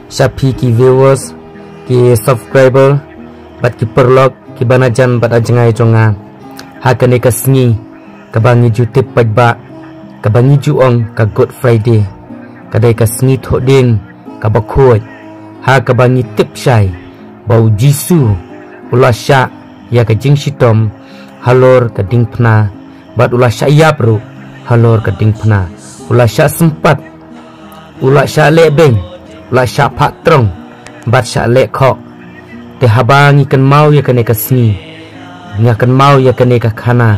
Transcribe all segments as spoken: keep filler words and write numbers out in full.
Sha phi ki viewers, ki subscriber, bad ki paralok, ki ba na jan bad ha jngai jong nga. Ha kane ka sngi, kaba ngi ju tip paidbah, kaba ngi ju ong ka Good Friday. Ka dei ka sngi thohdieng, kaba khuid. Ha kaba ngi tip shai, ba u Jisu, u la shah, ïa ka jingshitom, halor ka diengphna, bad u la shah ïap ruh, halor ka diengphna. U la shah sympat, u la shah leh beiñ, u la shah phah trong, bad shah leh khoh. Te haba ngi kynmaw ïa kane ka sngi, ngi kynmaw ïa kane ka khana,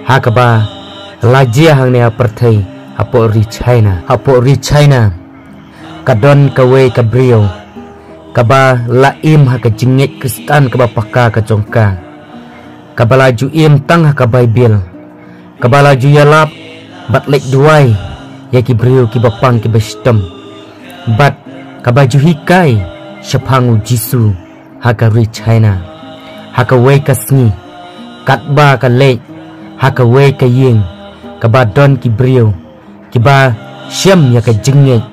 ha kaba la jia hangne ha pyrthei, hapoh ri China. Hapoh ri China, ka don kawei ka briew, kaba la im ha ka jingngeit Khristan kaba paka ka jong ka. Kaba la ju im tang ha ka Baibl. Kaba la ju ïalap, bad leit duwai, ïa ki briew kiba pang kiba shitom. Bad kaba ju hikai, shaphang u Jisu, ha ka ri China. Ha kawei ka sngi, katba ka leit, ha kawei ka ïing, kaba don ki briew, kiba shem ïa ka jingngeit,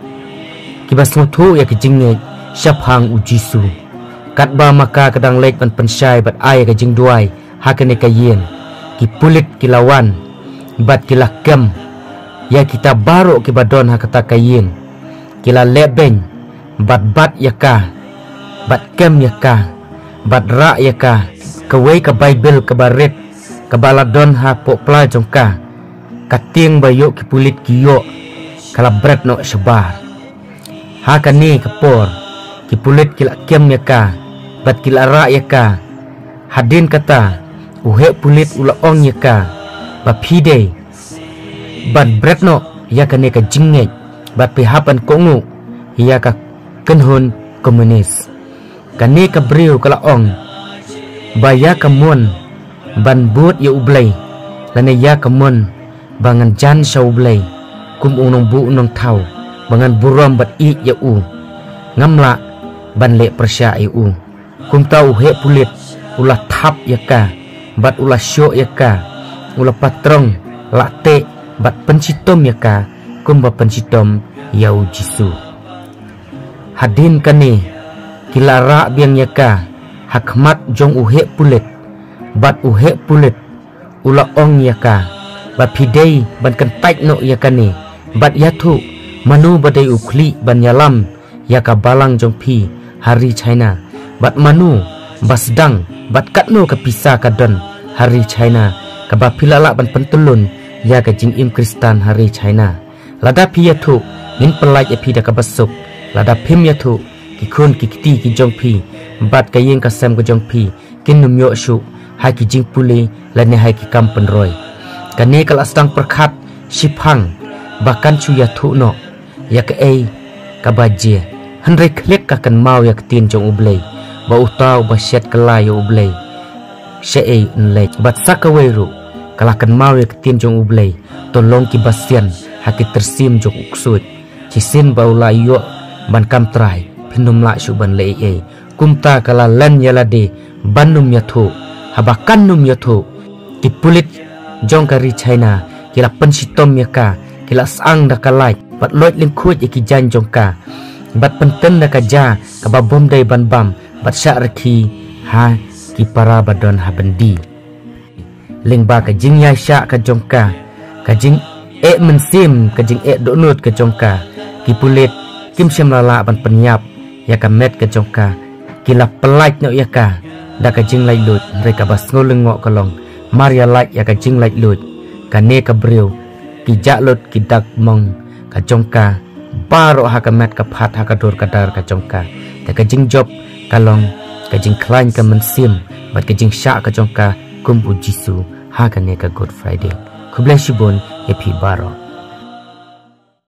kiba sngewthuh ïa ka jingngeit, shaphang u Jisu. Katba ma ka ka dang leit ban pynshai bad ai ïa ka jingduwai, ha kane ka ïing, ki pulit ki la wan, bad ki la kem, ïa kita baroh kiba don ha kata ka ïing, ki la leh beiñ, bad bat ïa ka, bad kem ïa ka, bad rah ïa ka, kawei ka Baibl kaba rit, kaba la don hapoh pla jong ka, ka tieng ba ïoh ki pulit ki ïoh, ka la bret noh shabar. Ha kane ka por, ki pulit ki la kem ïa ka, bad ki la rah ïa ka. Hadien kata, u heh pulit u la ong ïa ka, ba phi dei ban bret noh ïa kane ka jingngeit, bad phi hap ban kohnguh ïa ka kynhun komunis. Kane ka briew ka la ong, ba ïa ka mon ban bud ïa u Blei, lane ïa ka mon ba ngan jan sha u Blei, kum u nongbuh nongthaw, ba ngan burom bad ïeit ïa u, ngam lah ban leh pyrshah ïa u. Kumta u heh pulit, u la thap ïa ka, bad u la shoh ïa ka, u la patrong, la teh, bad pynshitom ïa ka, kumba pynshitom ïa u Jisu. Hadien kane, ki la rah biang ïa ka, ha khmat jong u heh pulit, bad u heh pulit, u la ong ïa ka, ba phi dei ban kyntait noh ïa kane, bad ïathuh, mano ba dei u khlieh ban ïalam, ïa ka balang jong phi, ha ri China, bad mano, ba sdang, bad katno ka pisa ka don, ha ri China, kaba phi la lah ban pyntyllun, ïa ka jingim Khristan ha ri China. Lada phi ïathuh, ngin pyllait ïa phi da kaba suk. Lada phim ïathuh, ki khun ki kti ki jong phi, bad ka ïing ka sem ka jong phi, kin nym ïoh shuh, ha ki jingpule, lane ha ki kam pynroi. Kane ka la sdang pyrkhat, shiphang, ba kan shu ïathuh noh, ïa kaei, kaba jia. Hynrei khlieh ka kynmaw ïa ka ktien jong u Blei, ba uta uba shet kylla ïa u Blei, shaei yn leit. Bad sa kawei ruh, ka la kynmaw ïa ka ktien jong u Blei, to long kiba sian, ha ki tyrsim jong u ksuid. Shisien ba u la ïoh ban kam trai, phin nym lah shuh ban leh ei ei. Kumta ka la len ïa lade, ban nym ïathuh, haba kan nym ïathuh. Ki pulit jong ka ri China, ki la pynshitom ïa ka, ki la syang da ka light, bad loit lyngkhuid ïa ki jaiñ jong ka. Bad pynten da ka ja, kaba bym dei ban bam, bad shah rkhie, ha, ki para ba don ha byndi. Lyngba ka jingïaishah ka jong ka, ka jingeh mynsiem, ka jingeh dohnud ka jong ka, ki pulit, kim shym la lah ban pynïap, ïa ka met ka jong ka, ki la pyllait noh ïa ka, da ka jinglaitluid, hynrei kaba sngew lyngngoh ka long, mar ïa lait ïa ka jinglaitluid, kane ka briew, ki jah lut ki dak mong, ka jong ka, baroh ha ka met ka phad ha ka dur ka dar ka jong ka. Te ka jingjop ka long ka jingkhlaiñ ka mynsiem bad ka jingshah ka jong ka kum u Jisu ha kane ka Good Friday. Khublei shibun ïa phi baroh.